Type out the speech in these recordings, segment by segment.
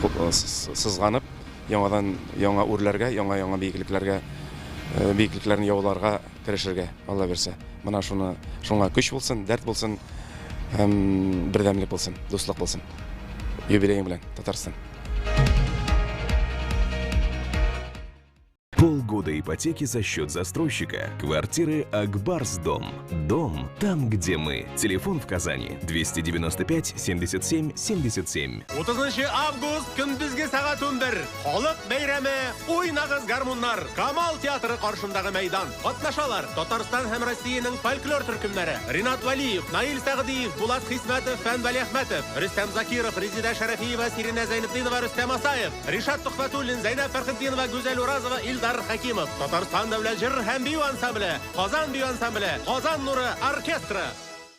сызганып, яңадан яңа үрләргә, яңа-яңа биеклекләргә, биеклекләрне яуларга керешергә, Алла бирсә. Менә шуны, шуңа көч булсын, дәрт булсын һәм бердәмлек булсын, дуслык булсын. Юбилеең белән, Татарстан! Полгода ипотеки за счет застройщика. Квартиры Акбарс Дом. Дом там, где мы. Телефон в Казани 295 77 77. 30 август көндезге сәгать 11. Халык бәйрәме Уйнагыз гармуннар. Камал театры каршындагы мәйдан. Катнашалар Татарстан һәм Россиянең фольклор төркемнәре. Ринат Вәлиев, Наил Сәгъдиев, Булат Хисмәтов, Фән Вәлиәхмәтов, Рөстәм Закиров, Резидә Шәрәфиева, Сиринә Зәйнетдинова, Рөстәм Асаев, Ришат Төхфәтуллин, Зәйнәб Фәрхетдинова, Гүзәл Уразова, Илдар Хәкимов. Татарстан дәүләт җыр һәм бию ансамбле, Казан бию ансамбле, Казан нуры оркестры.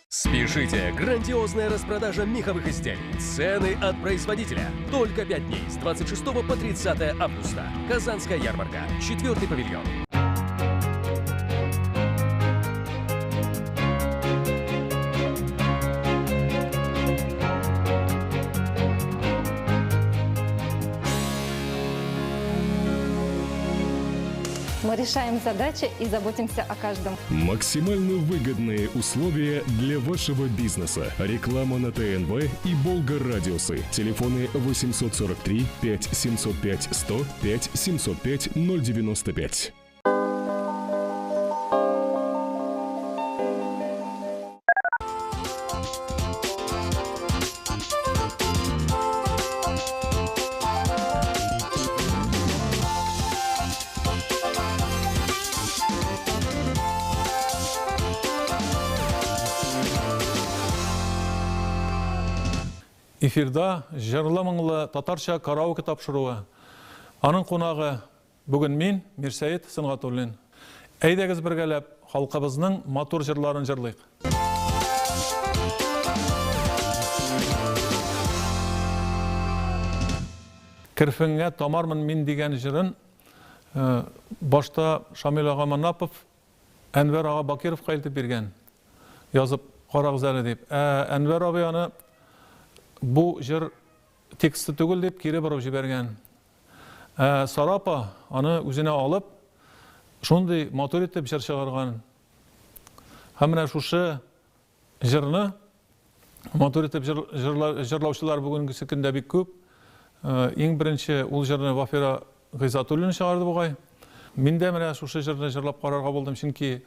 Спешите! Грандиозная распродажа меховых изделий. Цены от производителя. Только 5 дней с 26 по 30 августа. Казанская ярмарка. 4-й павильон. Мы решаем задачи и заботимся о каждом. Максимально выгодные условия для вашего бизнеса. Реклама на ТНВ и Волга Радиусы. Телефоны 843 5 705 100 5 705 095. Эфирда җырлы-моңлы татарча караоке тапшыруы. Аның кунагы бүген мин, Мирсәет Сөнгатуллин. Әйдәгез бергәләп халкыбызның матур җырларын җырлыйк. Керфеңә тамармын мин дигән җырын башта Шамил ага Манапов Әнвәр ага Бакировка илтеп биргән. Язып карагыз әле дип. Ә Әнвәр абый аны бу җыр тексты түгел дип кире борып җибәргән. Ә Сара апа аны үзенә алып, шундый матур итеп җыр чыгарган. Һәм менә шушы җырны матур итеп җырлаучылар бүгенгесе көндә бик күп. Иң беренче ул җырны Вафира Гыйззатуллина чыгарды бугай. Мин дә менә шушы җырны җырлап карарга булдым, чөнки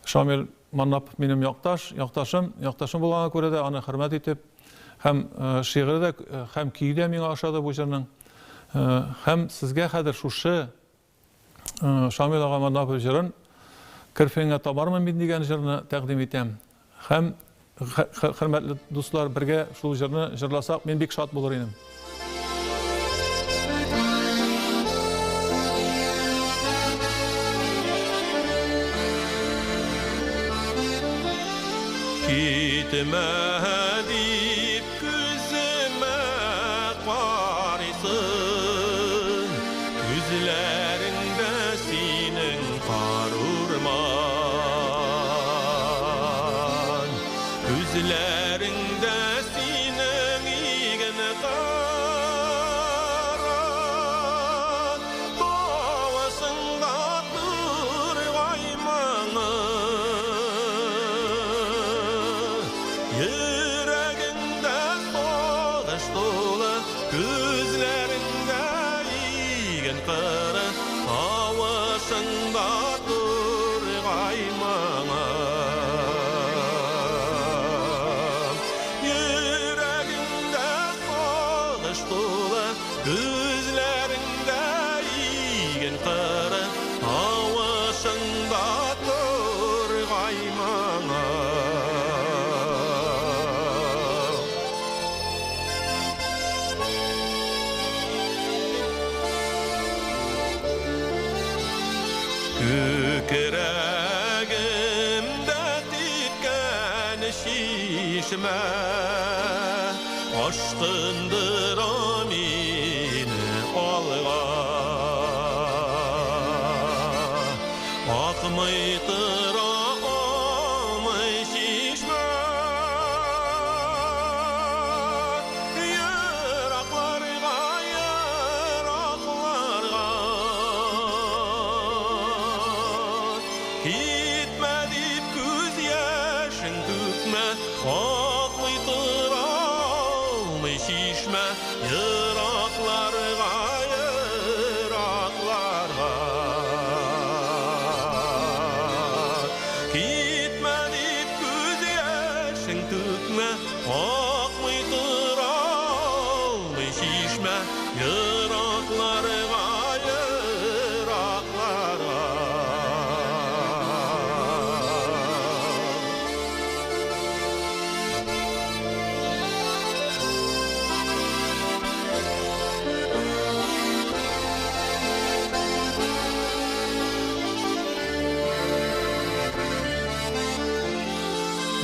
Шамил Маннапов минем якташ, якташым, якташым булганга күрә дә аны хөрмәт итеп һәм шигыре дә һәм көе дә миңа ошады бу җырның. Һәм сезгә хәзер шушы Шамил ага Маннапов җырын Керфеңә табармын мин дигән җырны тәкъдим итәм. Һәм хөрмәтле дуслар, бергә шул җырны җырласак, мин бик шат булыр идем. Китмә дип күземә карыйсың, күзләреңдә синең карурман, күзләреңдә синең иген кара, тавышыңда тургай моңы. Йөрәгеңдә сагыш тулы, күзләреңдә иген кыры, тавышыңда тургай моңы. Йөрәгеңдә сагыш тулы, күзләреңдә иген кыры, тавышыңда тургай моңы. Күкрәгемдә типкән чишмә ашкындыра мине алга. Акмый тора алмый чишмә, еракларга, чишмә, еракларга, еракларга. Китмә дип күз яшең түкмә, акмый тора алмый чишмә, еракларга, еракларга.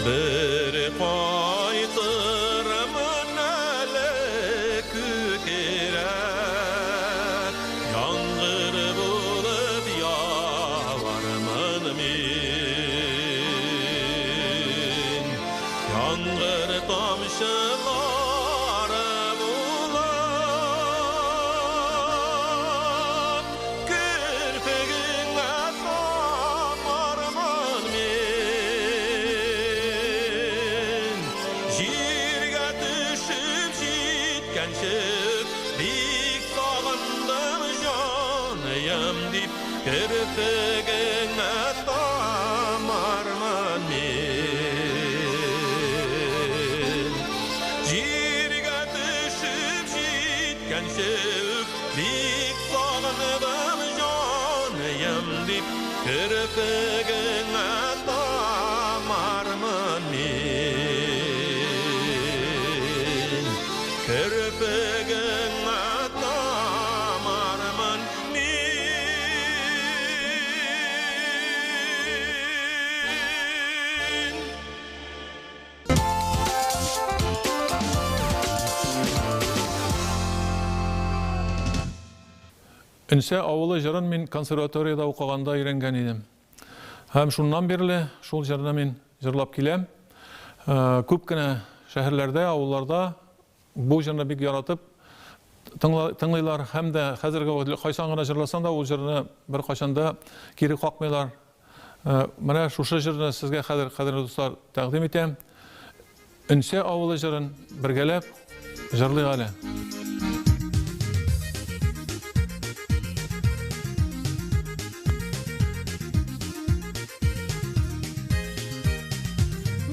Бер кайтырмын әле күкрәп, яңгыр булып явармын мин. Яңгыр тамчылары булып, керфегеңә тамармын мин. Җиргә төшеп җиткәнче, бик сагындым җаныем дип, керфегеңә тамармын мин. Җиргә төшеп җиткәнче, бик сагындым җаныем дип, керфегеңә тамармын мин. Керфегеңә тамармын мин. Өнсә авылы җырын мин консерваториядә укыганда өйрәнгән идем. Һәм шуннан бирле шул җырны мин җырлап киләм. Күп кенә шәһәрләрдә, авылларда бу җырны бик яратып тыңлыйлар һәм дә хәзерге вакытта кайчан гына җырласаң да ул җырны беркайчан да кире какмыйлар. Менә шушы җырны сезгә хәзер, кадерле дуслар, тәкъдим итәм. Өнсә авылы җырын бергәләп җырлыйк әле.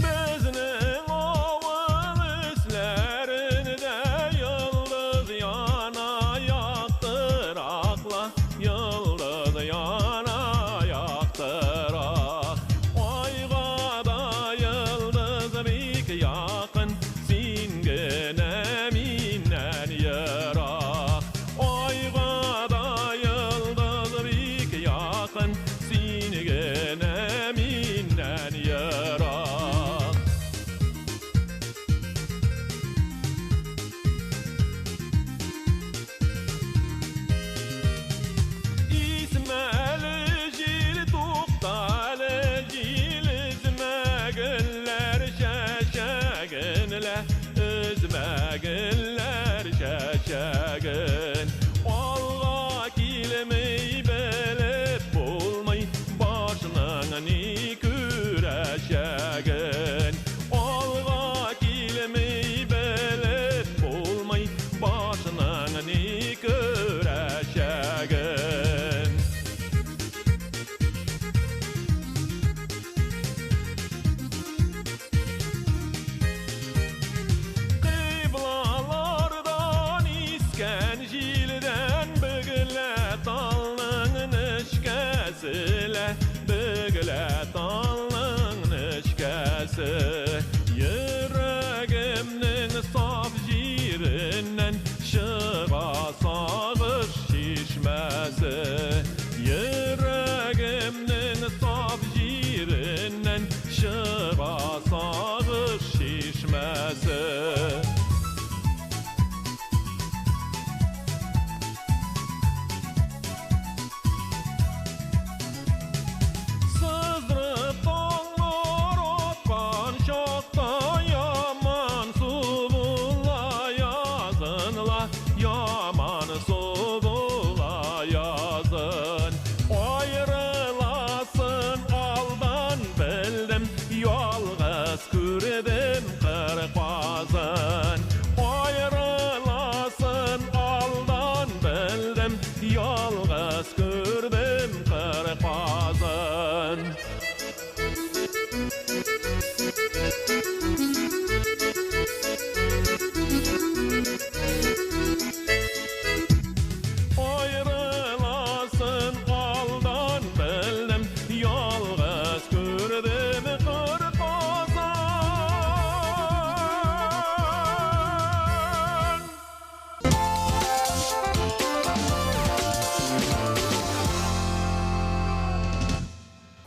Безнең авыл өсләрендә йолдыз яна яктыракла, йолдыз яна яктырак. Айга да йолдыз бик якын, син генә миннән ерак. Айга да йолдыз бик якын, син генә миннән ерак. Исмәле җил, туктале җил, өзмә гөлләр чәчәген лә, өзмә гөлләр чәчәген. Алга килми белеп булмый, башның ни күрәчәген. Алга килми белеп булмый, башның ни күрәчәген. Кыйблалардан искән җилдән бөгелә талның нечкәсе лә, бөгелә талның нечкәсе. Йөрәгемнең саф җиреннән чыга сагыш чишмәсе. Йөрәгемнең саф җиреннән чыга сагыш чишмәсе. Сыздырып таңнар аткан чакта яман су була язын ла, яман су була язын. Аерыласын алдан белдем, ялгыз күрдем кыр казын. Аерыласын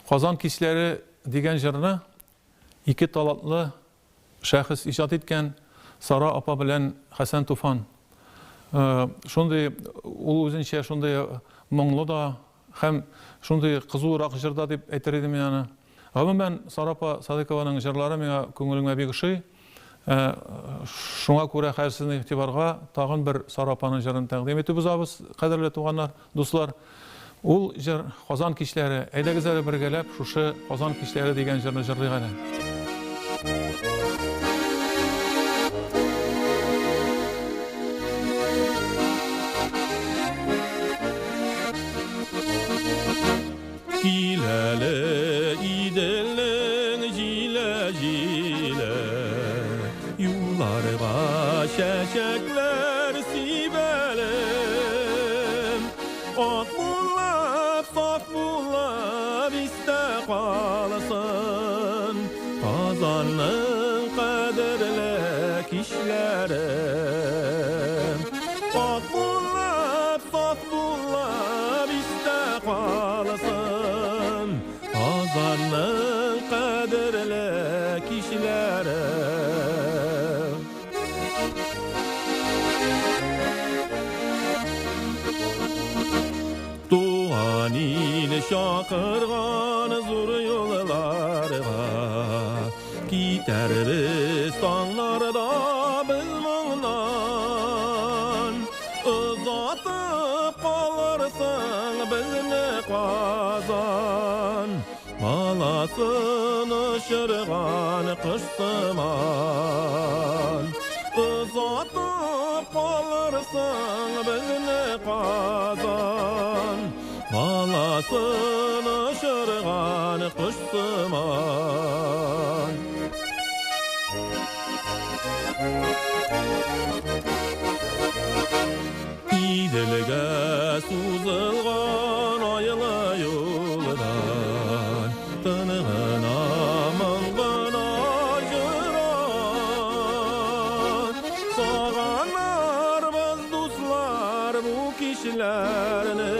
Казан кичләре дигән җырны ике талантлы шәхес иҗат иткән Сара апа белән Хәсән Туфан. Шундый ул үзенчә шундый моңлы да һәм шундый кызурак җыр да дип әйтер идем мин аны. Гомумән, Сара апа Садыйкованың җырлары миңа күңелемә бик ошый. Шуңа күрә хәзер сезнең игътибарга тагын бер Сара апаның җырын тәкъдим итеп узабыз, кадерле туганнар, дуслар. Ул җыр Казан кичләре. Әйдәгез әле бергәләп шушы Казан кичләре дигән җырны җырлыйк әле. Кил әле Иделнең җилә-җилә, Юлларга чәчәкләр сибәлем. Ак булып, саф булып истә калсын Казанның кадерле кичләре. Ак булып, саф булып истә калсын Казанның кадерле кичләре. Туган ил чакырган зур юлларга Китәрбез таңнарда без моңнан. Озатып калырсың безне Казан, Баласын очырган кош сыман. Озатып калырсың безне Казан, Баласын очырган кош сыман. Иделгә сузылган айлы юлдан Тын гына, моң гына җыран. Сагынырбыз, дуслар, бу кичләрне,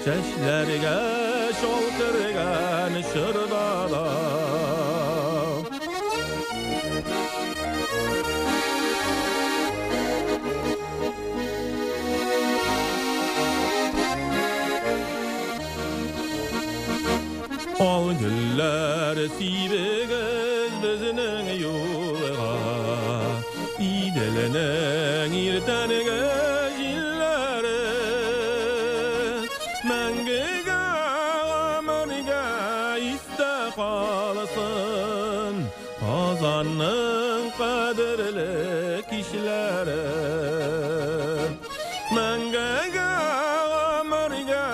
Чәчләргә чал кергән чорда да. Ал гөлләр сибегез безнең юлга, Иделнең иртәнге җилләре. Мәңгегә гомергә истә калсын Казанның кадерле кичләре. Мәңгегә гомергә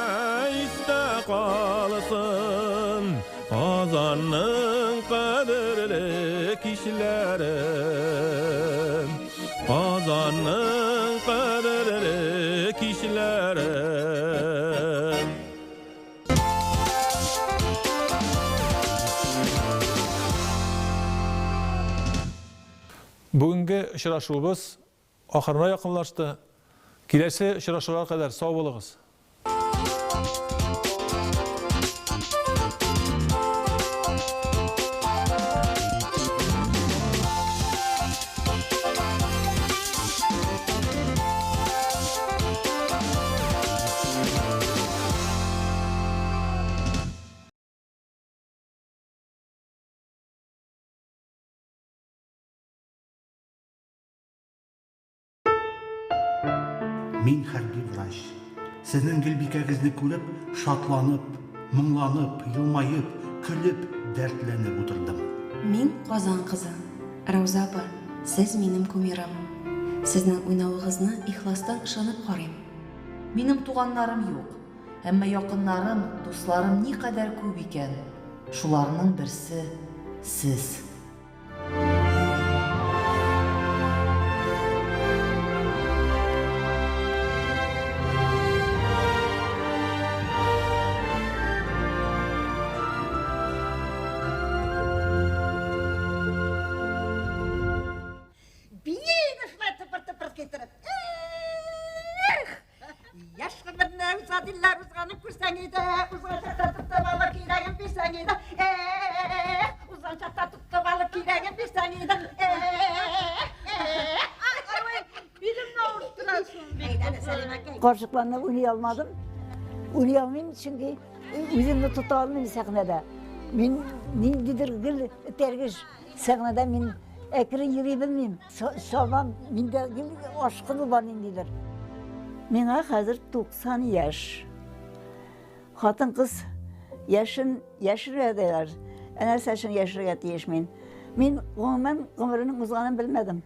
истә калсын Казанның кадерле кичләре. Казанның кадерле кичләре. Бүгенге очрашуыбыз ахырына якынлашты. Киләсе очрашуларга кадәр сау булыгыз. Мин хәрби врач. Сезнең Гөлбикәгезне күреп, шатланып, моңланып, елмаеп, көлеп, дәртләнеп утырдым. Мин Казан кызы. Рауза апа, сез минем кумирым. Сезнең уйнавыгызны ихластан ышанып карыйм. Минем туганнарым юк, әмма якыннарым, дусларым никадәр күп икән. Шуларның берсе сез. Биейме шулай тыпыр-тыпыр китереп. Эх! Яшь гомерне Уза дилләр узганын күрсәң иде, узган чакта тотып алып кирәген бирсәң иде. Эх, узган чакта тотып алып кирәген бирсәң иде. Эх, эх. Билемне авырттырасың бит. Әйдә, Сәлимәкәй. Карчыкларны уйный алмадым. Уйный алмыйм, чөнки үземне тота алмыйм сәхнәдә. Мин ниндидер гел этәргеч сәхнәдә мин әкрен йөри белмим. Чабам, миндә гел ашкыну бар ниндидер. Миңа хәзер 90 яшь. Хатын-кыз яшен яшерә диләр. Ә нәрсә өчен яшерергә тиеш мин? Мин гомумән гомеренең узганын белмәдем.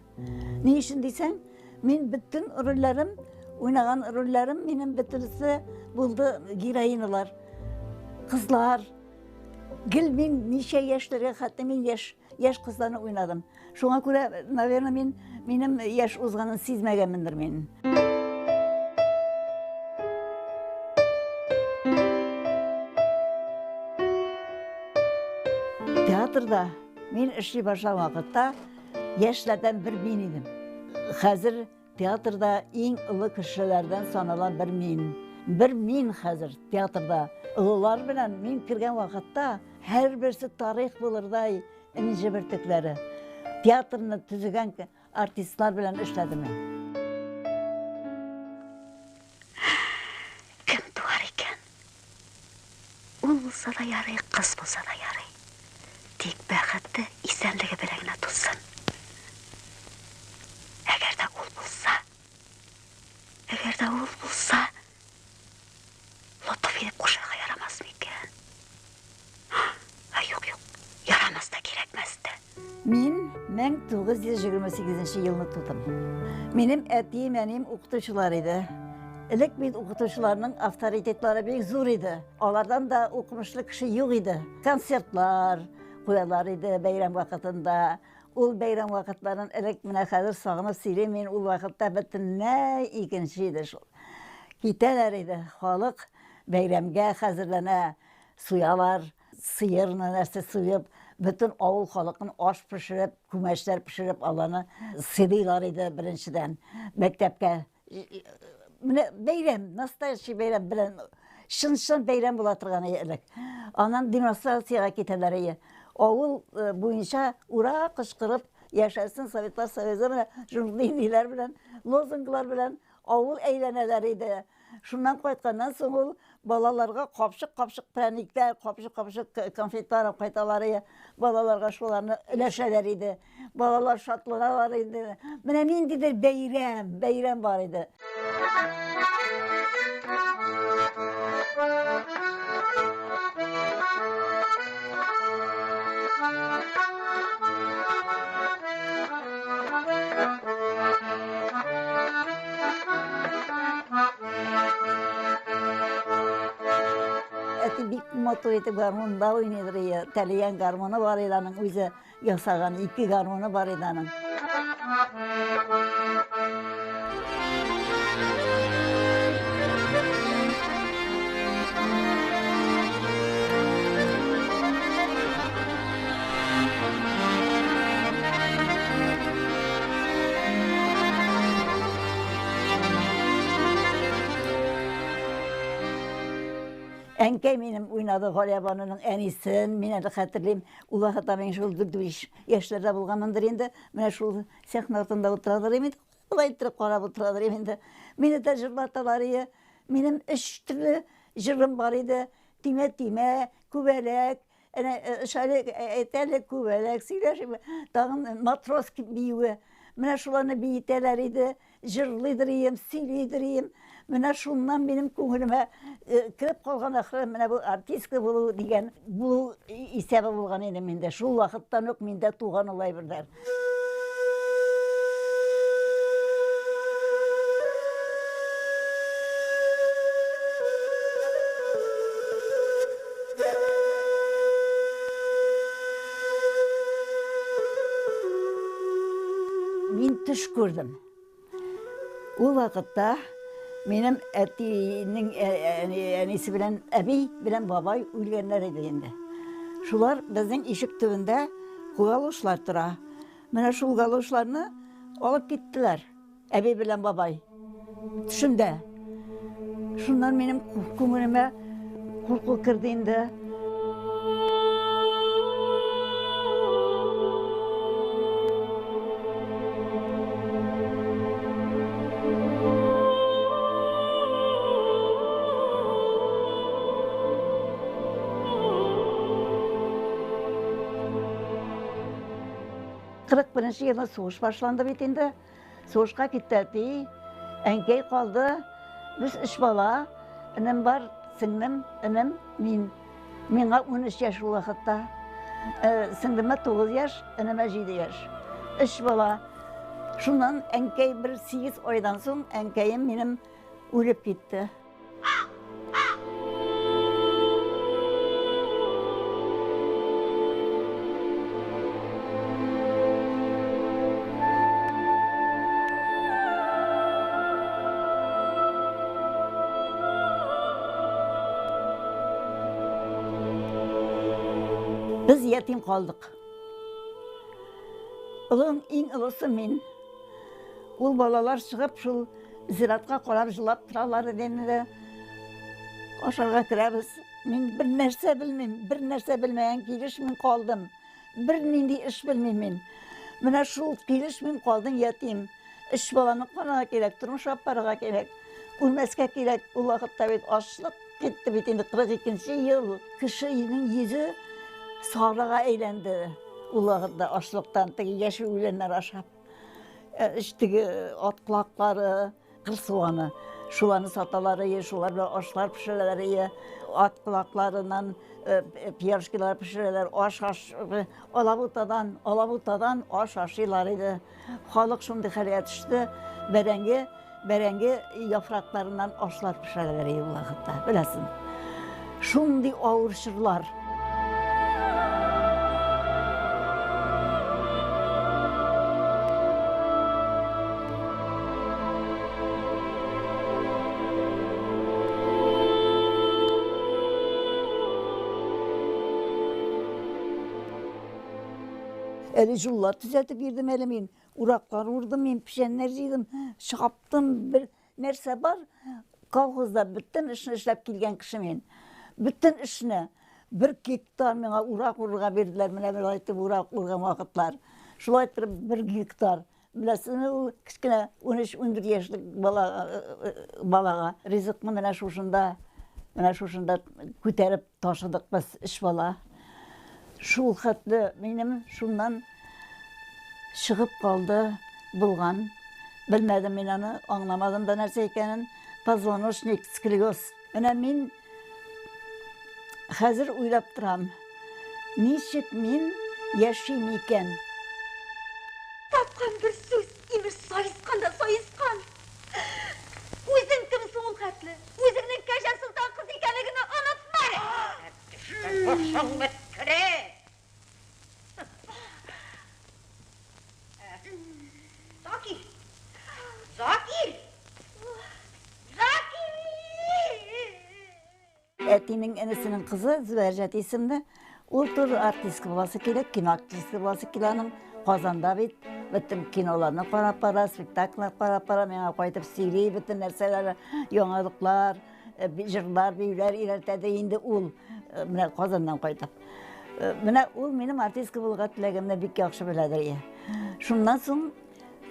Ни өчен дисәң, мин бөтен рольләрем, уйнаган рольләрем минем бөтенесе булды героиналар. Кызлар. Гел мин ничә яшьләргә хәтле мин яшь, яшь кызларны уйнадым. Шуңа күрә, наверное, мин минем яшь узганын сизмәгәнмендер мин. Театрда мин эшли башлаган вакытта яшьләрдән бер мин идем. Хәзер театрда иң олы кешеләрдән санала бер мин. Бер мин хәзер театрда. Олылар белән мин кергән вакытта һәрберсе тарих булырдай энҗе бөртекләре. Театрны төзегән артистлар белән эшләдем мин. Кем туар икән? Ул булса да ярый, кыз булса да ярый. Тик бәхете, исәнлеге белән генә тусын. Әгәр дә ул булса, әгәр дә ул булса, Лотфи дип кушарга ярамас микән? Ә юк, юк, ярамас та, кирәкмәс тә. Мин 1928 елны тудым. Минем әтием, әнием укытучылар иде. Элек бит укытучыларның авторитетлары бик зур иде. Алардан да укымышлы кеше юк иде. Концертлар куялар иде бәйрәм вакытында. Ул бәйрәм вакытларын элек менә хәзер сагынып сөйлим мин, ул вакытта бөтенләй икенче иде шул. Китәләр иде, халык бәйрәмгә хәзерләнә, суялар, сыерны нәрсә суеп, бөтен авыл халыкын аш пешереп, күмәчләр пешереп, аларны сыйлыйлар иде беренчедән мәктәпкә. Менә бәйрәм, настоящий бәйрәм белән чын-чын бәйрәм була торган иде элек. Аннан демонстрациягә китәләр иде. Авыл буенча ура кычкырып, яшәсен Советлар Союзы менә шундый ниләр белән, лозунглар белән авыл әйләнәләр иде. Шуннан кайтканнан соң ул балаларга капчык-капчык прәникләр, капчык-капчык конфетлар алып кайталар иде. Балаларга шуларны өләшәләр иде. Балалар шатланалар иде. Менә ниндидер бәйрәм, бәйрәм бар иде. Әти бик матур итеп гармунда уйныйдыр иде. Тәлиян гармуны бар иде аның, үзе ясаган ике гармуны бар иде аның. Әнкәй минем уйнады Галия Бануның әнисен, мин әле хәтерлим. Ул вакытта мин шул 4-5 яшьләрдә булганмындыр инде. Менә шул сәхнә артында утырадыр инде. Шулай иттереп карап утырадыр инде. Мине дә җырлаталар иде. Минем өч төрле җырым бар иде. Тимә, тимә, күбәләк, әнә шале әйтәле күбәләк сөйләшеп, тагын матрос биюе. Менә шуларны биетәләр иде. Җырлыйдыр идем, сөйлидер идем. Менә шуннан минем күңелемә кереп калган ахры, менә бу артистка булу дигән булу исәбе булган иде миндә. Шул вакыттан ук миндә туган ул әйберләр. Мин төш күрдем. Ул вакытта минем әтинең әнисе белән әби белән бабай үлгәннәр иде инде. Шулар безнең ишек төбендә галошлар тора. Менә шул галошларны алып киттеләр әби белән бабай. Төшемдә. Шуннан минем күңелемә курку керде инде. 41 елны сугыш башланды бит инде. Сугышка китте әти, әнкәй калды. Без өч бала, энем бар, сеңлем, энем, мин. Миңа 13 яшь ул вакытта. Э, сеңлемә 9 яшь, энемә 7 яшь. Өч бала. Шуннан әнкәй бер 8 айдан соң әнкәем минем үлеп китте. Без ятим калдык. Олың иң олысы мин. Ул балалар чыгып шул зиратка карап җылап торалар иде инде. Ашарга керәбез. Мин бер нәрсә белмим, бер нәрсә белмәгән килеш мин калдым. Бер нинди эш белмим мин. Менә шул килеш мин калдым ятим. Өч баланы карарга кирәк, тормыш алып барырга кирәк. Үлмәскә кирәк. Ул вакытта бит ачлык китте бит инде 42 ел. Кешенең йөзе сарыга әйләнде. Ул вакытта ачлыктан теге яшел үләннәр ашап. Теге ат колаклары, кыр суганы. Шуларны саталар ие, шулар белән ашлар пешерәләр ие. Ат колакларыннан пирожкилар пешерәләр, аш аш алабутадан, алабутадан аш ашыйлар иде. Халык шундый хәлгә төште. Бәрәңге, бәрәңге яфракларыннан ашлар пешерәләр иде ул вакытта, беләсең. Шундый авыр чорлар. Әле юллар төзәтеп йөрдем әле мин. Ураклар урдым мин, печәннәр җыйдым, чаптым, бер нәрсә бар. Колхозда бөтен эшне эшләп килгән кеше мин. Бөтен эшне. Бер гектар миңа урак урырга бирделәр. Менә болай итеп урак урган вакытлар. Шулай итеп бер гектар. Беләсезме, ул кечкенә 13-14 яшьлек бала, балага ризыкны менә шушында, менә шушында күтәреп ташыдык без өч бала. Шул хәтле минем шуннан чыгып калды булган. Белмәдем мин аны, аңламадым да нәрсә икәнен. Позвоночник, сколиоз. Менә мин хәзер уйлап торам, ничек мин яшим икән? Тапкан бер сүз, имеш, саескан да саескан. Үзең кем соң ул хәтле? Үзеңнең Кәҗә Солтан кызы икәнлегеңне онытма әле! Башың беткере! Закир! Закир! Закир! Әтинең энесенең кызы Зөбәрҗәт исемле. Ул тоже артистка буласы килә, кино актрисы буласы килә аның. Казанда бит бөтен киноларны карап бара, спектакльләр карап бара, миңа кайтып сөйли бөтен нәрсәләр, яңалыклар, җырлар, биюләр өйрәтә дә инде ул менә Казаннан кайтып. Менә ул минем артистка булырга теләгемне бик яхшы беләдер. Шуннан соң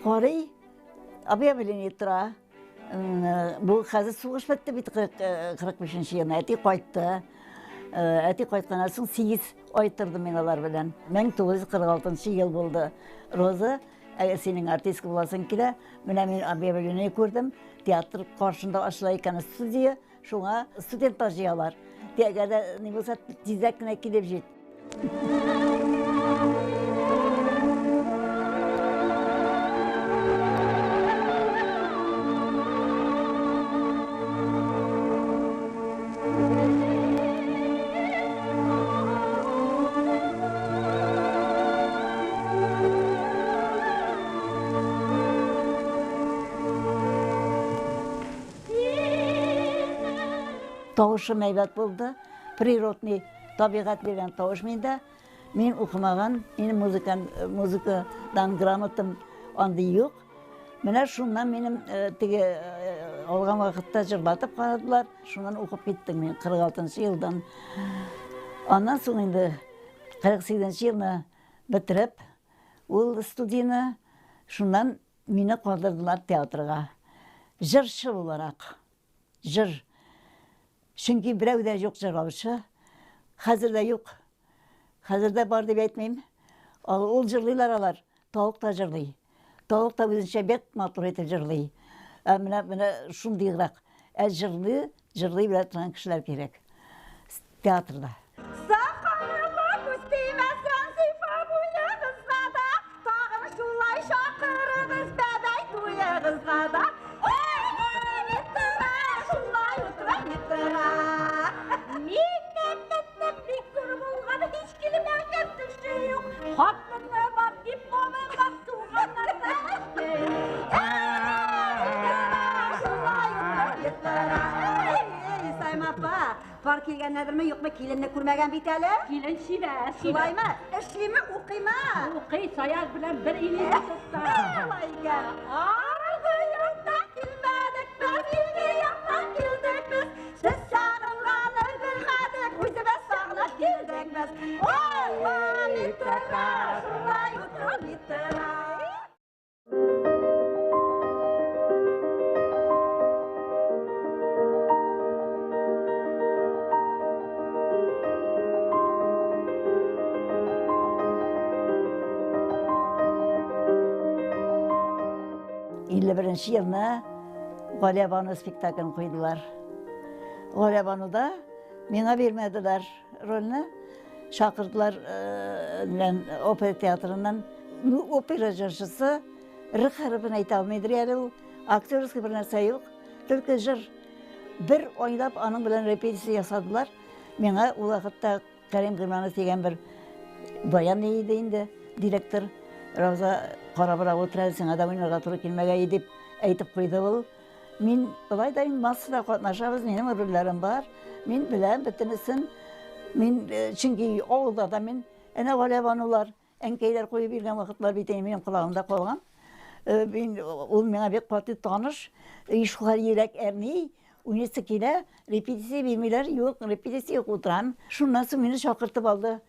карый, объявление тора. Бу хәзер сугыш бетте бит 45 елны. Әти кайтты. Әти кайтканнан соң 8 ай тордым мин алар белән. 1946 ел булды. Роза, әгәр синең артистка буласың килә, менә мин объявление күрдем. Театр каршында ачыла икән студия. Шуңа студентлар җыялар. Әгәр дә ни булса, тизрәк кенә килеп җит. Тавышым әйбәт булды. Природный табигать биргән тавыш миндә. Мин укымаган, минем музыкан, музыкадан грамотам андый юк. Менә шуннан минем теге Алган вакытта җырлатып карадылар. Шуннан укып киттем мин 46 елдан. Аннан соң инде 48 елны бетереп, ул студияне шуннан мине калдырдылар театрга. Җырчы буларак. Җыр. Чөнки берәү дә юк җырлаучы. Хәзер дә юк. Хәзер дә бар дип әйтмим. Ул җырлыйлар алар. Тавык та җырлый. Тавык та үзенчә бик матур итеп җырлый. Ә менә менә шундыйрак. Ә җырлый, җырлый белә торган кешеләр кирәк. Театрда. Сакалыңа күз тимәсен, зифа буегызга да, тагын шулай чакырыгыз бәбәй туегызга да. Ой, утыра, шулай утыра, утыра. Минем мендем бик зур булган, һич килмәгән төше юк. Хатыны бар, дипломы бар, туганнарда эше юк. Шулай утыра, утыра. Эй, Сайма апа, Пар килгәннәрдерме, юкмы, киленне күрмәгән бит әле. Килен чибәр. Шулаймы? Эшлиме, укыймы? Укый, Саяз белән бер институтта. Алай икән. Аргы яктан килмәдек без, илге яктан килдек без. Сез сагынганны белмәдек, үзебез сагынып килдек без. Ой, утыра, шулай утыра, утыра. Илле беренче елны Галиябану спектаклен куйдылар. Галиябануда миңа бирмәделәр рольне. Чакырдылар белән опера театрыннан. Ну, опера җырчысы Р хәрефен әйтә алмыйдыр әле ул. Актерский бер нәрсә юк. Только җыр. Бер айлап аның белән репетиция ясадылар. Миңа ул вакытта Кәрим Гыйльманов дигән бер баян иде инде, директор. Рауза карабрак утыр әле, сиңа да уйнарга туры килмәгәе дип әйтеп куйды ул. Мин болай да инде массада катнашабыз, минем рольләрем бар. Мин беләм бөтенесен. Мин чөнки авылда да мин әнә Галиябанулар, әнкәйләр куеп йөргән вакытлар бит инде минем колагымда калган. Мин ул миңа бик каты таныш. И шулай йөрәк әрни, уйныйсы килә, репетиция бирмиләр, юк, репетиция юк, утырам. Шуннан соң мине чакыртып алды.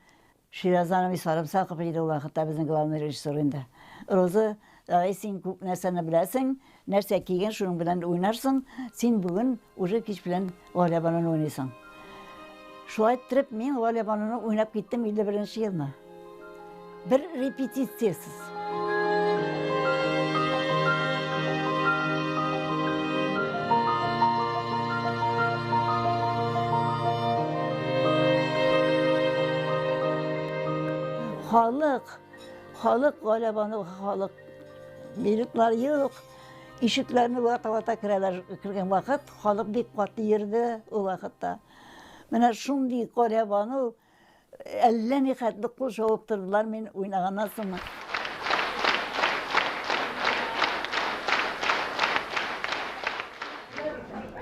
Ширазан абый Сарымсаков иде ул вакытта безнең главный режиссер инде. Роза, давай син күп нәрсәне беләсең, нәрсә киген, шуның белән уйнарсың, син бүген уже кич белән Галиябануны уйныйсың. Шулай иттереп, мин Галиябануны уйнап киттем 51 нче елны. Бер репетициясез. Халык, халык Галиябану халык. Билетлар юк. Ишекләрне вата-вата керәләр. Кергән вакыт халык бик каты йөрде ул вакытта. Менә шундый Галиябану әллә ни хәтле кул чабып тордылар мин уйнаганнан соң.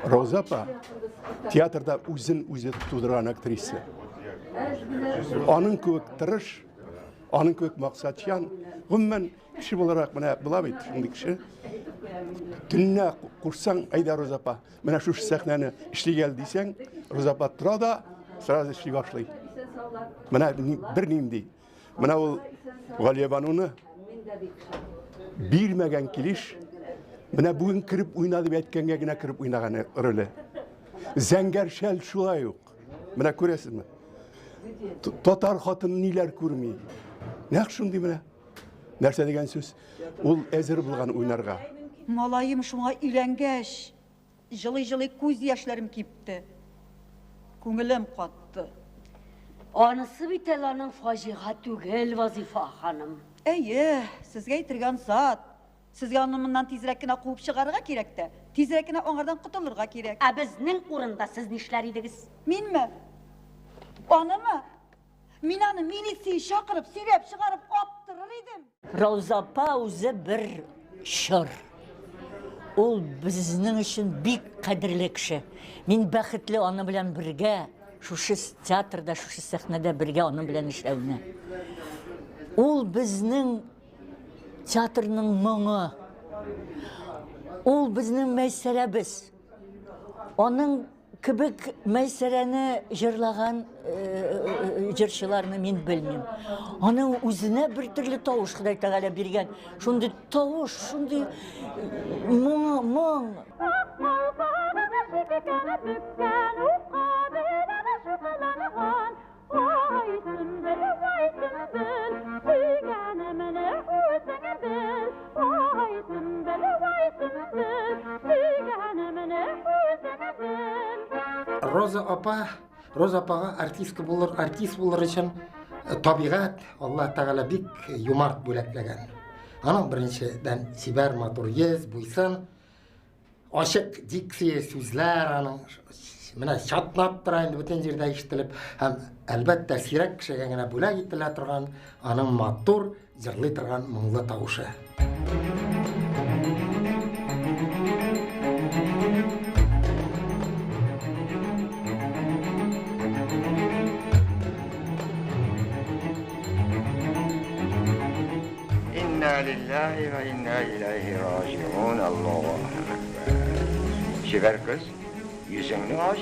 Роза апа театрда үзен үзе тудырган актриса. Аның кебек тырыш, аның кебек максатчан, гомумән кеше буларак менә була бит шундый кеше. Төнлә кушсаң, әйдә Роза апа, менә шушы сәхнәне эшлик әле дисәң, Роза апа тора да сразу эшли башлый. Менә бернинди. Менә ул Галиябануны бирмәгән килеш, менә бүген кереп уйна дип әйткәнгә генә кереп уйнаган роле. Зәңгәр шәл шулай ук. Менә күрәсезме? Татар хатын ниләр күрми. Нәкъ шундый менә. Нәрсә дигән сүз? Ул әзер булган уйнарга. Малаем шуңа өйләнгәч, җылый-җылый күз яшьләрем кипте. Күңелем катты. Анысы бит әле аның фаҗига түгел, Вазыйфа ханым. Әйе, сезгә әйтергә ансат. Сезгә аны моннан тизрәк кенә куып чыгарырга кирәк тә, тизрәк кенә аңардан котылырга кирәк. Ә безнең урында сез нишләр идегез? Минме? Анымы? Мин аны милиция чакырып, сөйрәп чыгарып аттырыр идем. Рауза апа үзе бер чор. Ул безнең өчен бик кадерле кеше. Мин бәхетле аның белән бергә, шушы театрда, шушы сәхнәдә бергә аның белән эшләүне. Ул безнең театрның моңы. Ул безнең Мәйсәрәбез. Аның кебек Мәйсәрәне җырлаган җырчыларны мин белмим. Аның үзенә бер төрле тавыш Ходай Тәгалә биргән. Шундый тавыш, шундый моң, моң. Роза апа, Роза апага артистка булыр, артист булыр өчен э, табигать Алла Тәгалә бик юмарт бүләкләгән. Аның беренчедән чибәр матур йөз, буйсын, Ачык дикция сүзләр аның менә чатнап тора инде бөтен җирдә ишетелеп һәм әлбәттә сирәк кешегә генә бүләк ителә торган аның матур җырлый торган моңлы тавышы. Инна лиллахи ва инна иләйһи раҗиун, Аллаһу әкбәр. Чибәр кыз, йөзеңне ач.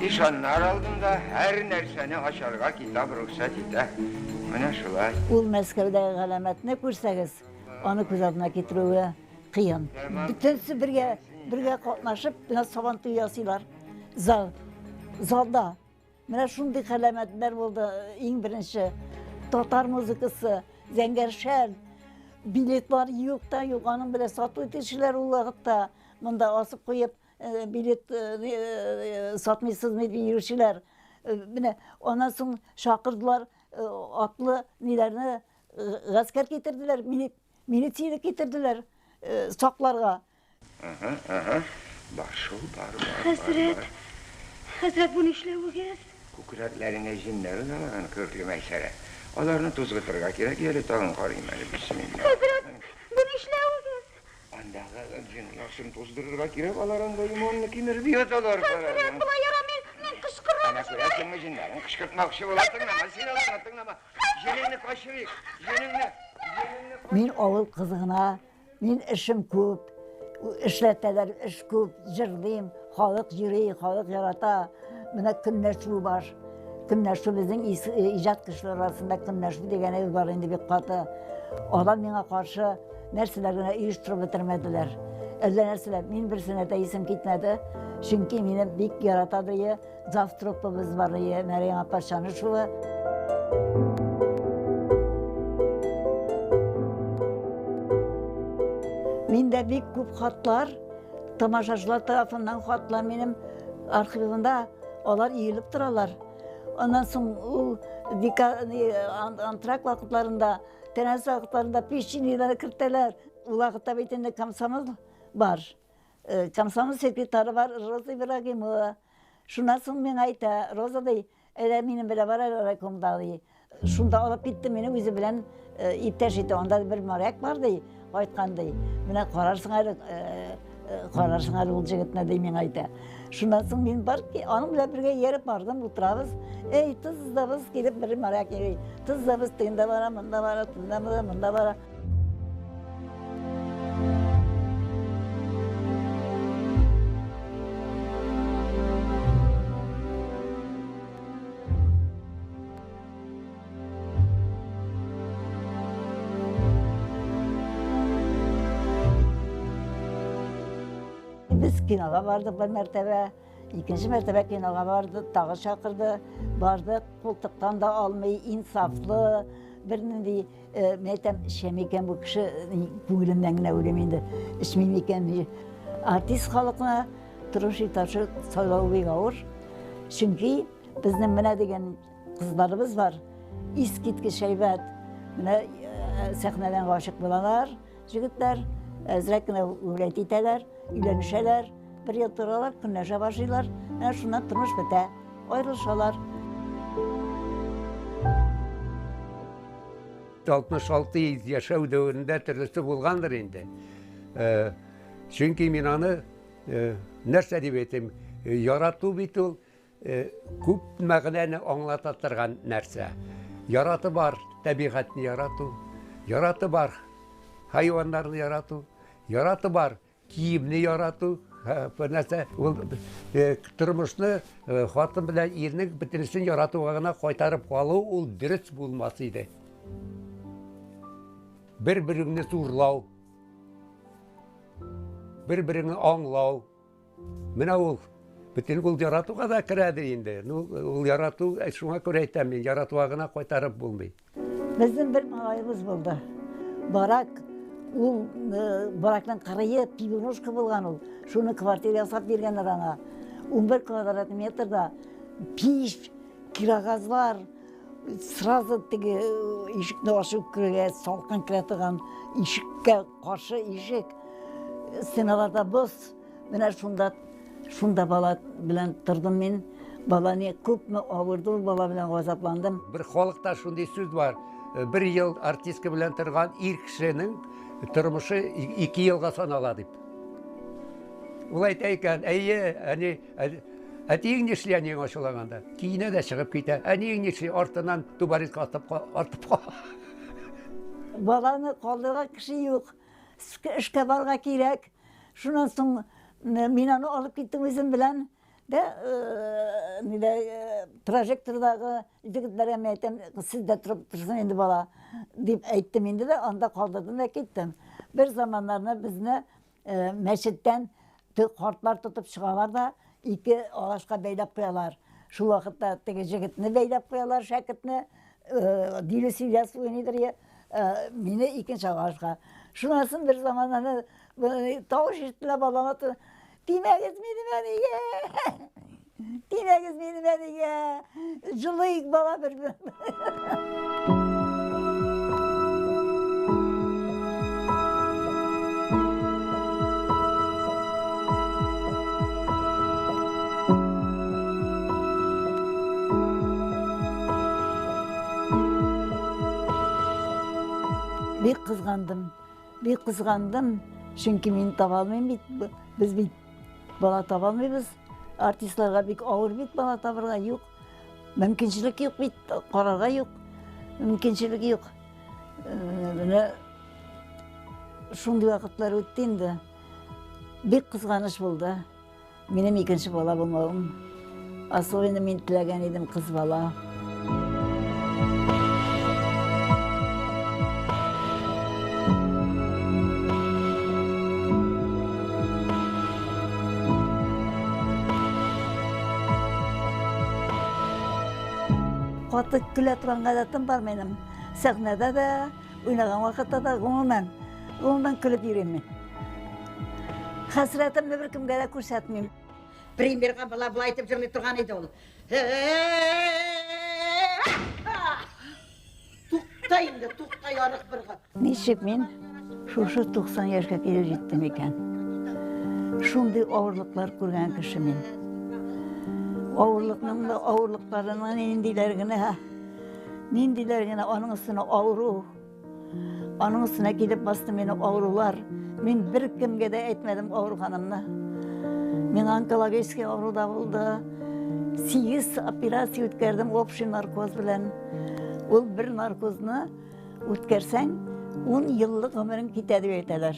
Ишаннар алдында һәр нәрсәне ачарга китап рөхсәт итә. Менә шулай. Ул Мәскәүдәге галәмәтне күрсәгез, аны күз алдына китерүе кыен. Бөтенесе бергә, бергә катнашып, менә Сабантуй ясыйлар. Зал, залда. Менә шундый галәмәтләр булды. Иң беренче татар музыкасы, зәңгәр шәл, билетлар юк та юк, аның белән сату итүчеләр ул вакытта монда асып куеп, э, билет э, э, сатмыйсызмы дип йөрүчеләр. Менә аннан соң чакырдылар атлы ниләрне, гаскәр китерделәр, милицияне китерделәр сакларга. Ага, ага. Бар шул, бар, бар, бар, Хәзрәт, бар. хәзрәт, бу нишләвегез? Күкрәкләренә җеннәр оялаган көртле Мәйсәрә. Аларны тузгытырга кирәк, әле тагын карыйм әле, бисмилла. Хәзрәт, бу нишләвегез? Андагы җеннәрсен туздырырга кирәк, алар анда иманны кимереп яталар, Хәзрәт, карагыз. болай ярамый, мин кычкырам, Әнә күрәсеңме җеннәрен кычкыртмакчы була, тыңлама, син аларны тыңлама. Җенеңне качырыйк, җенеңне, җенеңне. Мин авыл кызы гына, Мин эшем күп, эшләтәләр, эш күп, җырлыйм, халык йөри, халык ярата. Менә көнләшү бар. Көнләшү безнең иҗат кешеләре арасында көнләшү дигән әйбер бар инде бик каты. Алар миңа каршы нәрсәләр генә оештырып бетермәделәр. Әллә нәрсәләр. Мин берсенә дә исем китмәде. Чөнки мине бик ярата дие. Завтруппабыз бар ие, Мәрьям апа Чанышева. Миндә бик күп хатлар, тамашачылар тарафыннан хатлар минем архивымда, алар иелеп торалар. Аннан соң ул антракт вакытларында, тәнәфес вакытларында печеньеләр кертәләр. Ул вакытта бит инде комсомол бар. Э, комсомол секретаре бар Роза Ибрагимова. Шуннан соң миңа әйтә, Роза ди, әйдә минем белән бар әле райкомда ди. Шунда алып китте мине үзе белән э, иптәш итте. Анда бер моряк бар ди, кайткан ди. Менә карарсың әле, э, карарсың әле ул җегетне ди миңа әйтә. Шуннан соң мин бар ки, аның белән бергә ияреп бардым, утырабыз. Эй, тыз да быз килеп бер моряк йөри. Тыз да быз тегендә бара, монда бара, тында бара, монда бара. Без кинога бардык бер мәртәбә, икенче мәртәбә кинога бардык, тагы чакырды. Бардык, култыктан да алмый, инсафлы, бернинди Э, мин әйтәм, эчәм икән бу кеше, күңелемнән генә уйлыйм инде, эчмим икән. Артист халыкны тормыш иптәше сайлау бик авыр. Чөнки безнең менә дигән кызларыбыз бар, искиткеч әйбәт. Менә э, сәхнәдән гашыйк булалар җегетләр, әзрәк кенә гулять итәләр, өйләнешәләр, бер ел торалар, көнләшә башлыйлар. Менә шуннан тормыш бетә, аерылышалар. 66 ел яшәү дәверендә төрлесе булгандыр инде. Э, чөнки мин аны э, нәрсә дип әйтим, э, ярату бит ул күп мәгънәне аңлата торган нәрсә. Ярату бар, табигатьне ярату, ярату бар, хайваннарны ярату, ярату бар, киемне ярату, бер нәрсә. Ул тормышны хатын белән ирнең бөтенесен яратуга гына кайтарып калу ул дөрес булмас иде. Бер-береңне зурлау, бер-береңне аңлау. Менә ул бөтен ул яратуга да керәдер инде. Ну, ул ярату, шуңа күрә әйтәм мин, яратуга гына кайтарып булмый. Безнең бер малаебыз булды. Барак, ул баракның кырые пивнушка булган ул. Шуны квартира ясап биргәннәр аңа. 11 квадрат метрда пич, кирогазлар, сразу теге ишекне ачып керергә салкын керә торган ишеккә каршы ишек. Стеналарда боз. Менә шунда, шунда бала белән тордым мин. Бала не күпме авырды, ул бала белән газапландым. Бер халыкта шундый сүз бар. Бер ел артистка белән торган ир кешенең тормышы 2 елга санала дип. Ул әйтә икән, әйе, әни, әтиең нишли әниең ачуланганда? Киенә дә чыгып китә. Әниең нишли? Артыннан тубарезка атып артып кала. Баланы калдырган кеше юк. Эшкә барырга кирәк. Шуннан соң мин аны алып киттем үзем белән. Дә, нидә, прожектордагы җегетләргә мин әйтәм, сездә торып торсын инде бала, дип әйттем инде дә, анда калдырдым да киттем. Бер заманнарны безне мәчеттән картлар тотып чыгалар да, ике агачка бәйләп куялар. Шул вакытта теге җегетне бәйләп куялар, шәкертне, Дилүс Ильяс уйныйдыр, мине икенче агачка. Шуннан соң бер заман аны тавыш ишетелә балама. Тимәгез минем әнигә! Тимәгез минем әнигә! Җылыйк бала бер. Бик кызгандым. Бик кызгандым, чөнки мин таба алмыйм бит. Без бит бала таба алмыйбыз. Артистларга бик авыр бит бала табырга, юк. Мөмкинчелек юк бит, карарга юк. Мөмкинчелек юк. Менә шундый вакытлар үтте инде. Бик кызганыч булды. Минем икенче бала булмавым. Особенно мин теләгән идем кыз бала. Каты көлә торган гадәтем бар минем. Сәхнәдә дә, уйнаган вакытта да, гомумән, гомумән көлеп йөрим мин. Хәсрәтемне беркемгә дә күрсәтмим. Премьерга бала болай итеп җырлый торган иде ул. Тукта инде, тукта ярык быргы. Ничек мин шушы 90 яшькә килеп җиттем икән? Шундый авырлыклар күргән кеше мин. Авырлыкның да авырлыкларының ниндиләр генә, ниндиләр генә, аның өстенә авыру. Аның өстенә килеп басты мине авырулар. Мин бер кемгә дә әйтмәдем авырганымны. Миңа онкологический авыру да булды. 8 операция үткәрдем общий наркоз белән. Ул бер наркозны үткәрсәң, 10 еллык гомерең китә дип әйтәләр.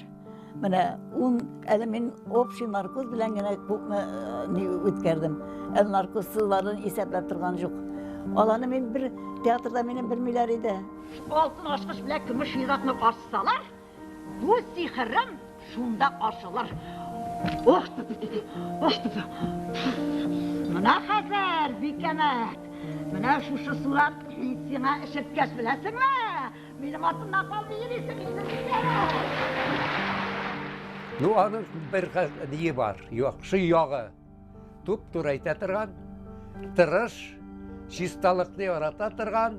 Менә 10, әле мин общий наркоз белән генә күпме ни үткәрдем. Әле наркозсызларын исәпләп торган юк. Аланы мин бер театрда мине белмиләр иде. Алтын ачкыч белән көмеш йозакны ачсалар, бу сихерем шунда ачылыр. Ох, ох, менә хәзер, Бикәмәт, менә шушы сурәт мин сиңа эчерткәч, беләсеңме, минем артымнан калмый йөрисең инде, Бикәмәт. Ну, аның бер ние бар, яхшы ягы. Туп-туры әйтә торган, тырыш, чисталыкны ярата торган,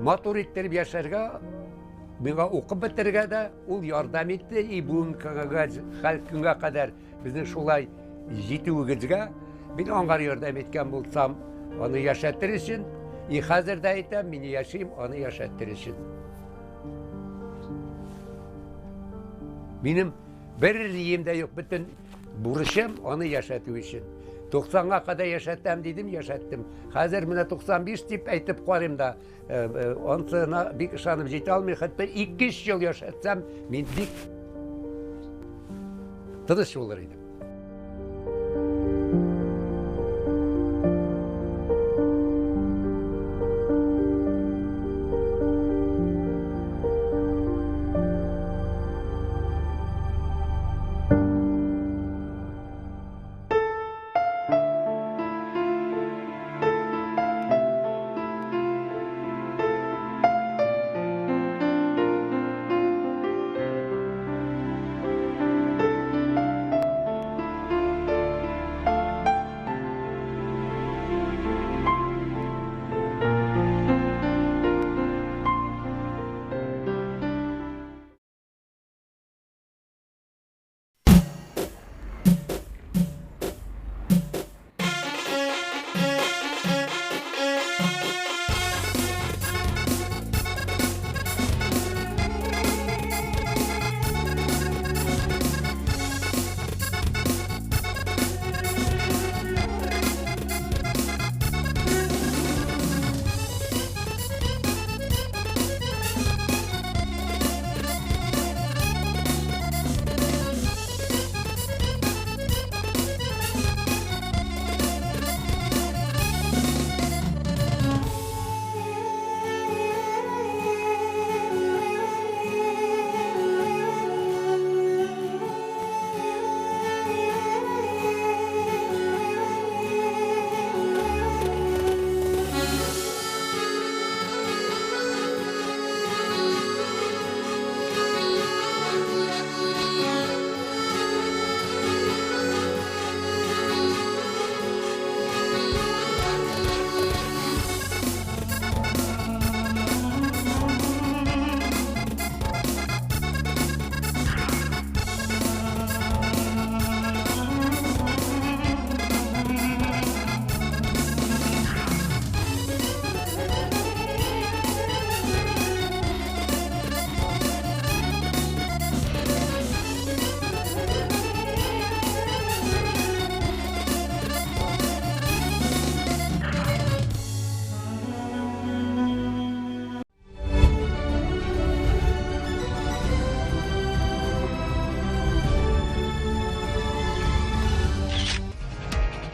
матур иттереп яшәргә, миңа укып бетерергә дә ул ярдәм итте. И бүгенге хәл көнгә кадәр безнең шулай җитүегезгә мин аңар ярдәм иткән булсам, аны яшәтер өчен, и хәзер дә әйтәм, мин яшим, аны яшәтер өчен. Минем бер нием дә юк, бөтен бурычым аны яшәтү өчен. 90-га кадәр яшәтәм дидем, яшәттем. Хәзер менә 95 дип әйтеп карыйм да, анысына бик ышанып җитә алмыйм. Хәтта 2-3 ел яшәтсәм, мин бик Тыныч булыр идем.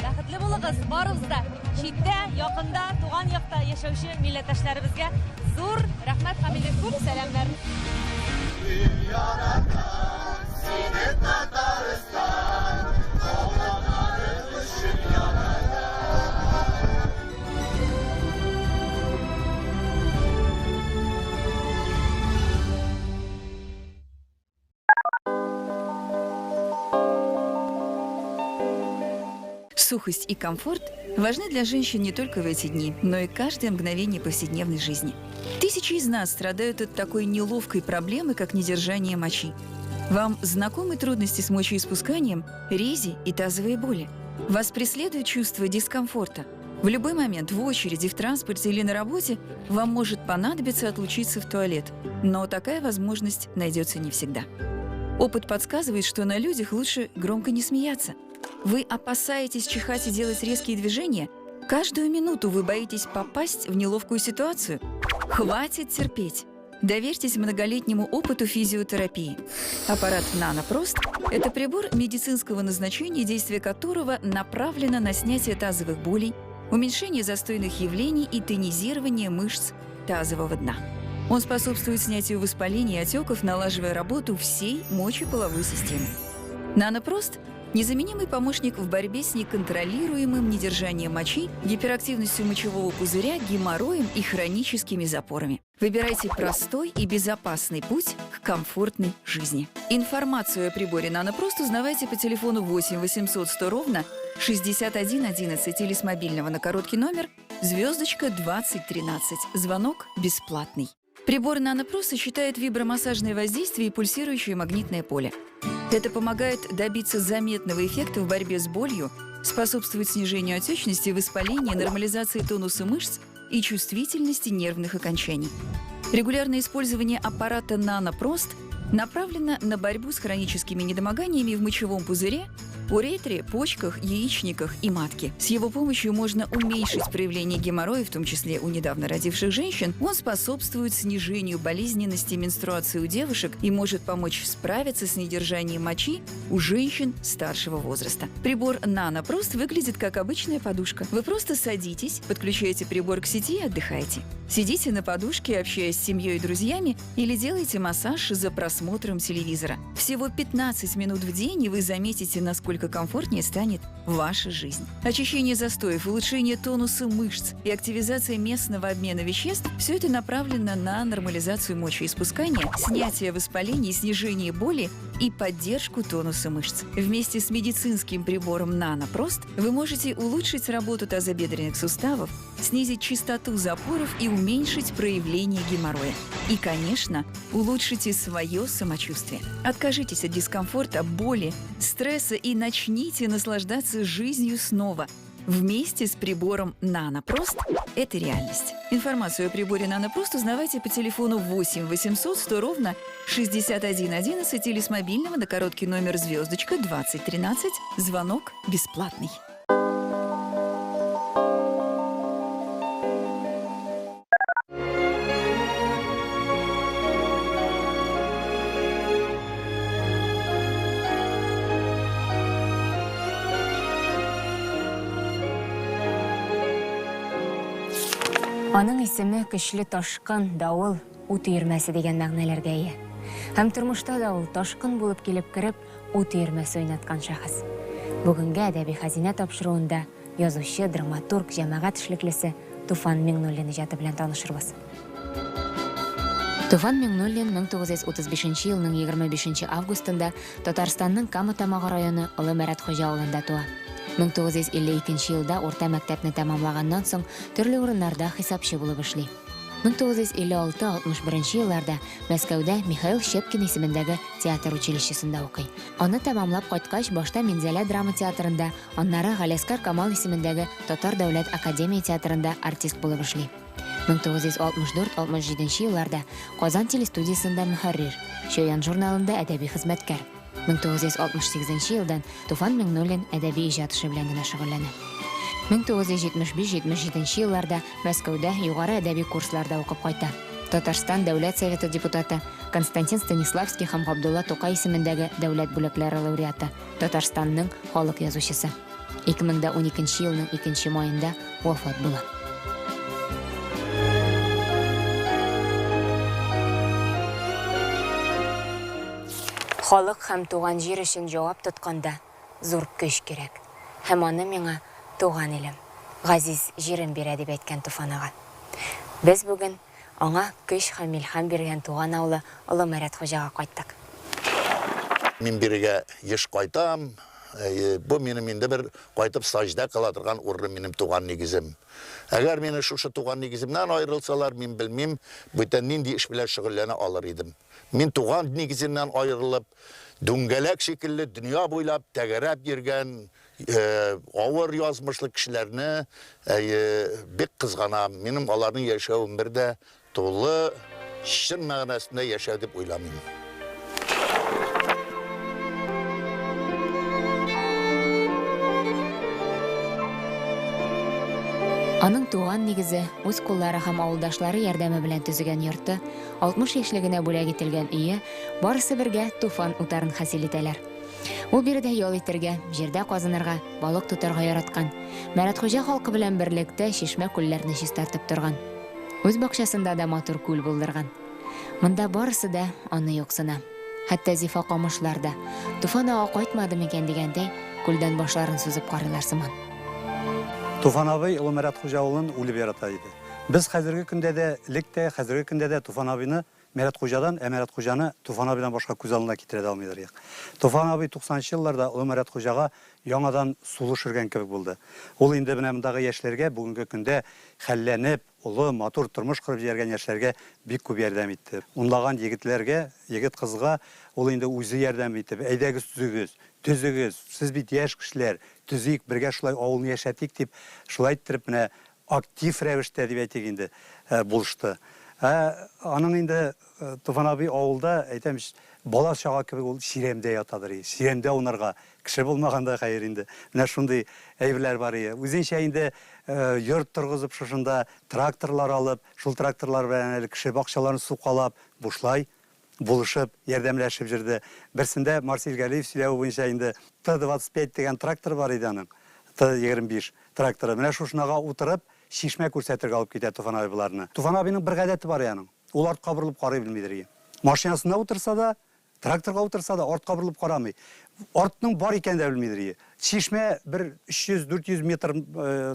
Бәхетле булыгыз, барыгыз да. Читтә, якында, туган якта яшәүче милләттәшләребезгә зур рәхмәт һәм инде күп сәламнәр. Сине Татарстан, Калганнары өчен ярата. Сухость и комфорт важны для женщин не только в эти дни, но и каждое мгновение повседневной жизни. Тысячи из нас страдают от такой неловкой проблемы, как недержание мочи. Вам знакомы трудности с мочеиспусканием, рези и тазовые боли? Вас преследует чувство дискомфорта. В любой момент, в очереди, в транспорте или на работе вам может понадобиться отлучиться в туалет. Но такая возможность найдется не всегда. Опыт подсказывает, что на людях лучше громко не смеяться. Вы опасаетесь чихать и делать резкие движения? Каждую минуту вы боитесь попасть в неловкую ситуацию? Хватит терпеть! Доверьтесь многолетнему опыту физиотерапии. Аппарат «Нанопрост» – это прибор медицинского назначения, действие которого направлено на снятие тазовых болей, уменьшение застойных явлений и тонизирование мышц тазового дна. Он способствует снятию воспаления и отеков, налаживая работу всей мочеполовой системы. «Нанопрост» – незаменимый помощник в борьбе с неконтролируемым недержанием мочи, гиперактивностью мочевого пузыря, геморроем и хроническими запорами. Выбирайте простой и безопасный путь к комфортной жизни. Информацию о приборе «Нанопрост» узнавайте по телефону 8 800 100 ровно 61 11 или с мобильного на короткий номер звездочка 2013. Звонок бесплатный. Прибор «Нанопрост» сочетает вибромассажное воздействие и пульсирующее магнитное поле. Это помогает добиться заметного эффекта в борьбе с болью, способствует снижению отечности, воспаления, нормализации тонуса мышц и чувствительности нервных окончаний. Регулярное использование аппарата «Нанопрост» направлено на борьбу с хроническими недомоганиями в мочевом пузыре уретре, почках, яичниках и матке. С его помощью можно уменьшить проявление геморроя, в том числе у недавно родивших женщин. Он способствует снижению болезненности менструации у девушек и может помочь справиться с недержанием мочи у женщин старшего возраста. Прибор «Нанопрост» выглядит как обычная подушка. Вы просто садитесь, подключаете прибор к сети и отдыхаете. Сидите на подушке, общаясь с семьей и друзьями, или делаете массаж за просмотром телевизора. Всего 15 минут в день, и вы заметите, насколько комфортнее станет ваша жизнь. Очищение застоев, улучшение тонуса мышц и активизация местного обмена веществ – все это направлено на нормализацию мочеиспускания, снятие воспалений, снижение боли и поддержку тонуса мышц. Вместе с медицинским прибором «Нанопрост» вы можете улучшить работу тазобедренных суставов, снизить частоту запоров и уменьшить проявление геморроя. И, конечно, улучшите свое самочувствие. Откажитесь от дискомфорта, боли, стресса и начните наслаждаться жизнью снова. Вместе с прибором «Нанопрост» – это реальность. Информацию о приборе «Нанопрост» узнавайте по телефону 8 800 100 ровно 61 11 или с мобильного на короткий номер звездочка 2013. Звонок бесплатный. Аның исеме көчле ташкын, давыл, ут өермәсе дигән мәгънәләргә ия. Һәм тормышта да ул ташкын булып килеп кереп, ут өермәсе уйнаткан шәхес. Бүгенге Әдәби хәзинә тапшыруында язучы, драматург, җәмәгать эшлеклесе Туфан Миңнуллин иҗаты белән танышырбыз. Туфан Миңнуллин 1935 елның 25 августында Татарстанның Кама Тамагы районы Олы Мәрәтхуҗа авылында туа. 1952 елда урта мәктәпне тәмамлаганнан соң төрле урыннарда хисапчы булып эшли. 1956-61 елларда Мәскәүдә Михаил Щепкин исемендәге театр училищесында укый. Аны тәмамлап кайткач, башта Минзәлә драма театрында, аннары Галиәсгар Камал исемендәге Татар дәүләт академия театрында артист булып эшли. 1964-67 елларда Казан телестудиясендә мөхәррир, Чаян журналында әдәби хезмәткәр. 1968 елдан Туфан Миңнуллин әдәби иҗат эше белән генә шөгыльләнә. 1975-77 елларда Мәскәүдә югары әдәби курсларда укып кайта. Татарстан Дәүләт Советы депутаты, Константин Станиславский һәм Габдулла Тукай исемендәге дәүләт бүләкләре лауреаты, Татарстанның халык язучысы. 2012 елның 2 маенда вафат була. Халык һәм туган җир өчен җавап тотканда зур көч кирәк. Һәм аны миңа туган илем, газиз җирем бирә, дип әйткән Туфан ага. Без бүген аңа көч һәм илһам биргән туган авылы Олы Мәрәтхуҗага кайттык. Мин бирегә еш кайтам. Әйе, бу минем инде бер кайтып саҗдә кыла торган урыным, минем туган нигезем. Әгәр мине шушы туган нигеземнән аерылсалар, мин белмим, бүтән нинди эш белән шөгыльләнә алыр идем. Мин туган нигеземнән аерылып, дүңгәләк шикелле дөнья буйлап тәгәрәп йөргән авыр язмышлы кешеләрне, әйе, бик кызганам. Минем аларның яшәвен бер дә тулы, чын мәгънәсендә яшәү дип уйламыйм. Аның туган нигезе, үз куллары һәм авылдашлары ярдәме белән төзегән йорты, 60 яшьлегенә бүләк ителгән өе, барысы бергә Туфан утарын хасил итәләр. Ул биредә ял итәргә, җирдә казынырга, балык тотарга яраткан. Мәрәтхуҗа халкы белән берлектә чишмә-күлләрне чистартып торган. Үз бакчасында да матур күл булдырган. Монда барысы да аны юксына. Хәтта зифа камышлар да, Туфан ага кайтмады микән дигәндәй, күлдән башларын сузып карыйлар сыман. Туфан абый Олы Мәрәтхуҗа авылын үлеп ярата иде. Без хәзерге көндә дә, элек тә, хәзерге көндә дә Туфан абыйны Мәрәтхуҗадан, ә Мәрәтхуҗаны Туфан абыйдан башка күз алдына китерә дә алмыйдыр идек. Туфан абый туксанынчы елларда Олы Мәрәтхуҗага яңадан сулыш өргән кебек булды. Ул инде менә мондагы яшьләргә, бүгенге көндә хәлләнеп, олы, матур тормыш корып җибәргән яшьләргә бик күп ярдәм итте. Унлаган егетләргә, егет-кызга ул инде үзе ярдәм итеп, әйдәгез төзегез, төзегез, сез бит яшь кешеләр, төзик, бергә шулай авылны яшәтик дип, шулай иттереп менә актив рәвештә дип әйтик инде, булышты. Ә аның инде Туфан абый авылда, әйтәм ич, бала-чага кебек ул чирәмдә ятадыр. Чирәмдә аунарга, Кеше булмаганда хәер инде. Менә шундый әйберләр бар ие. Үзенчә инде йорт торгызып шушында тракторлар алып, шул тракторлар белән әле кеше бакчаларын сукалап, бушлай булышып, ярдәмләшеп җөрде. Берсендә Марсель Галиев сөйләве буенча инде Т-25 дигән трактор бар иде аның, Т-25 тракторы. Менә шушынага утырып, чишмә күрсәтергә алып китә Туфан абый боларны. Туфан абыйның бер гадәте бар аның. Ул артка борылып карый белмидер ие. Машинасында утырса да, Тракторга утырса да, артка борылып карамый. Артның бар икәнен дә белмидер ие. Чишмә бер 300-400 метр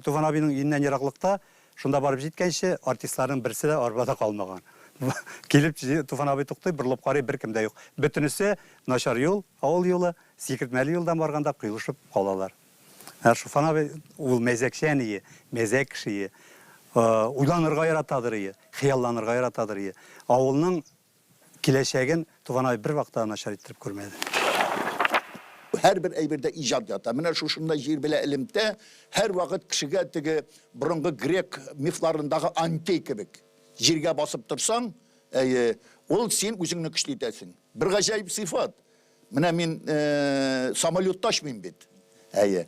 Туфан абыйның өеннән ераклыкта, шунда барып җиткәнче, артистларның берсе дә арбада калмаган. Килеп Туфан абый туктый, борылып карый, беркем дә юк. Бөтенесе начар юл, авыл юлы, сикертмәле юлдан барганда коелышып калалар. Ә Туфан абый ул мәзәкчән ие, мәзәк кеше ие. Уйланырга яратадыр ие, хыялланырга яратадыр ие. Авылның Киләчәген Туганай бервакытта да начар иттереп күрмәде. Һәрбер әйбердә иҗат ята. Менә шушында җир белән элемтә һәрвакыт кешегә теге борынгы грек мифларындагы Антей кебек. Җиргә басып торсаң, әйе, ул син үзеңне көчле итәсең. Бер гаҗәеп сыйфат. Менә мин самолетта очмыйм бит. Әйе.